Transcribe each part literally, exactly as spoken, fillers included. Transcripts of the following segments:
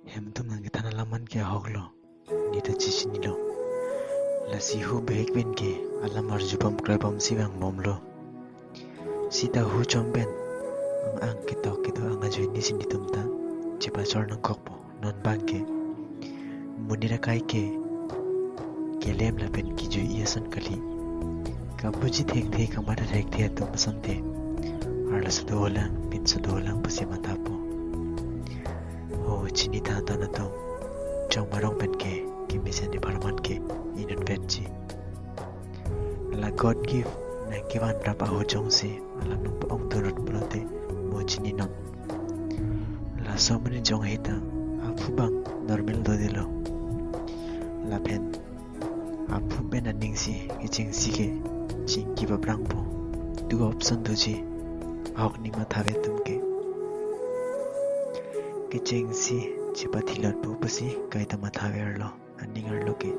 Hem atum nangkethan alam an ke ahok lo. Ne ta chechinilo. Lasi hu behek pen ke alam arjubom kroibomsi vangbomlo. Seta hu chom pen ang-ang ketok kedo ang ajoine si netum ta chepachor nangkokpo. Non abang ke monit akai ke kelem lapen kejui ason kali. Kabuji thekthe, kamatha thekthe atum asonte arloso dolang, pinso dolang pusi mathapo. O chinitha ton atum, chong marong pen ke kemesen apharman ke inutvetji. La God gift nangkevanrap ahut jongsi alam nangpa-ongdunrut pulote mo chininon. Laso amonit jong heta aphu abang normal dodelo. Lapen aphu pen aning si kechengsi ke chingki paprangpo. Du option doji, ahok ne mathave atum ke. Kechengsi chepathilotpo pusi kaita mathaverlo aning arlo ke.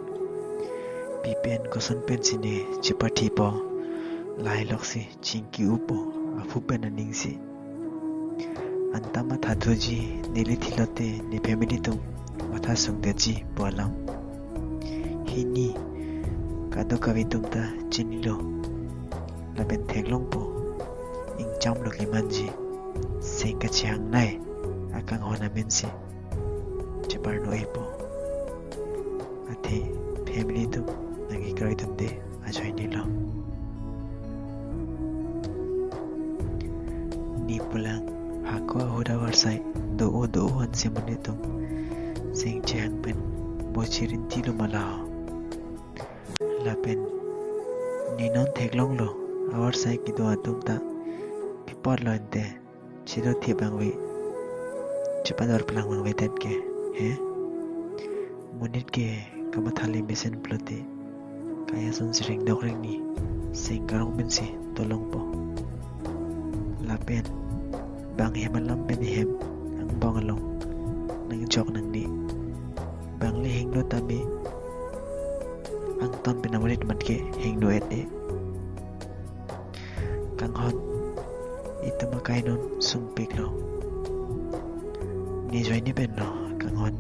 Pi pen koson pensi ne chepathipo, lahai loksi chingki-upo aphu pen aning si. Anta mathathuji, neli thilote ne family atum matha sungdetji pu alam. Hini kadokave atum ta chinilo. Lapen theklongpo, ingchamlo kemanji. Seng kachehangnei akanghon amensi cheparno-ipo. Athe family atum nangkekroi atum de ajoinelo. Ne pulang hako ahut avarsai do-o do-o ansi monit atum seng chehang pen bo chirintilo ma la ho. Lapen ne non theklonglo, avarsai kedo atum ta pi apotlo ente, chedothip abang ave, chepador plang abang avedet ke. He? Monit ke kamatha le mesen pulote, kai ason si ringdok ringni seng karong pensi dolongpo. Lapen bang hem alam pen hem angbong along nangjok nangne. Bang le hingno tame angton pen amonit amat ke hingno-et-e. Kanghon, itum akai non sungpiklo. Ne ajoine penlo kanghon